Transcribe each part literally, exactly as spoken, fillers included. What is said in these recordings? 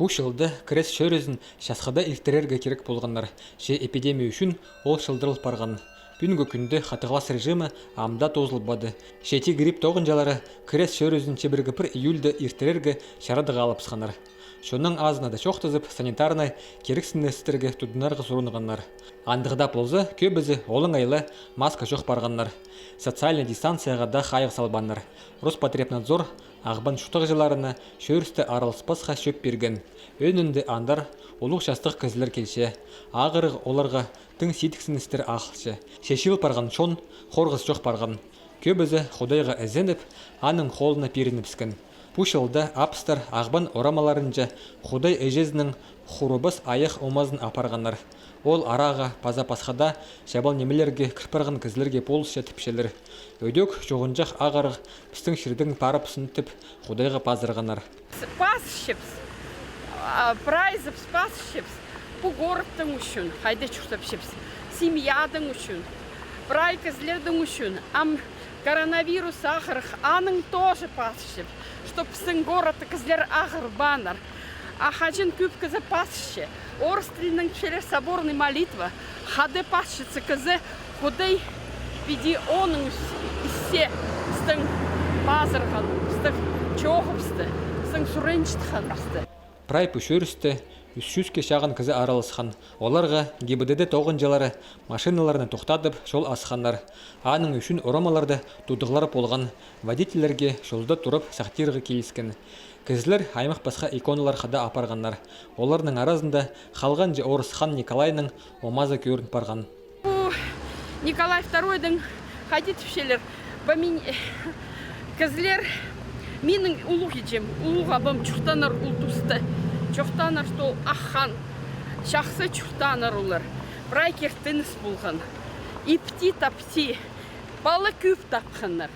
Пу чылда крезь чӧрізін часхыда иртірерге кирек полғаннар, че эпидемия ӱчӱн ол чылдырыл парған. Пӱӱнгі кӱнде хатығлас режимі ам даа тоозылбады. Че тее грипп тоғынҷылары крезь чӧрізін чибіргі пір июльда иртірерге чарадығ алыбысханнар. Чонның азына даа чоохтазып, санитарнай кирексіністерге тудынарға сурынғаннар. Андағ даа полза, кӧбізі олаңай ла маска чох парғаннар. Социальнай дистанцияға даа хайығ салбааннар. Роспотребнадзор Ағбан чуртағҷыларына чӧрісте араласпасха чӧп пирген. Ӧӧнінде андар улуғ частығ кізілер килче. Ағырығ оларға тың сидіксіністер ағылча. Че чыыл парған чон хорғыс чох парған. Кӧбізі Худайға ізеніп, аның холына пирінібіскен. Пу чылда абыстар Ағбан орамаларынҷа Худай іҷезінің хурабас айах омазын апарғаннар. Ол араға паза пасха даа чабал нимелерге кір парған кізілерге полысча тіпчелер. Ӧдӧк чуғынҷах ағырығ пістің чирдең парыбыссын тіп, Худайға пазырғаннар. Пазырчабыс, а, прайзыбыс пазырчабыс. Пу городтың ӱчӱн, хайда чуртапчабыс, семьядың ӱчӱн, прай кізілердің ӱчӱн. Ам коронавирус ағырығ, аның тоже пазырчабыс, чтоб пістің городта кізілер ағырбааннар. А хаҷан кӧп кізі пазырча, орыс тілінең тіпчелер соборный молитва, хада пазырчатса кізі, Худай піди оның ӱс-, іссе пістің пазырғаныбысты, чооғыбысты, пістің сурынчатханыбысты. Прай пу чӧрісте ӱс чӱске чағын кізі араласхан. Оларға ГИБДД тоғынҷылары машиналарны тохтадып, чол асханнар. Аның ӱчӱн орамаларда тудығлар полған. Водительлерге чолда турып сахтирға киліскен. Кізілер аймах-пасха иконалар хада апарғаннар. Оларның аразында халғанҷы орыс хан Николайның омазы кӧрін парған. Пу Николай второйдың, хайди тіпчелер, ба мин, кізілер, минің улуғ іҷем, улуғ абам чуртааннар ол туста, чоохтааннар, что ол ах хан, чахсы чуртааннар олар, прай киртініс полған, ипти-тапти, пала кӧп тапханнар.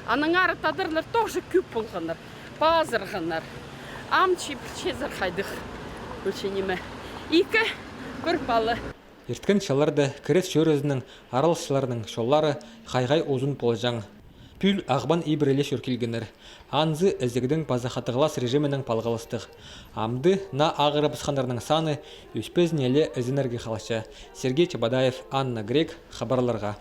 Аннаңар тадарлар тоже кӧп полғаннар, пазырғаннар. Ам чи пілчезер хайдағ, ӧлче ниме. Ікі, пір пала. Ирткен чылларда крезь чӧрізінің араласчыларының чоллары хай-хай узун полҷаң. Пӱӱл Ағбан ибіреле чӧр килгеннер. Анзы ізігнің паза хатығлас режимінең палғалыстығ. Амды наа ағырыбысханнарның саны ӧспезіне ле ізенерге халча. Сергей Чебодаев, Анна Грек, хабарларға.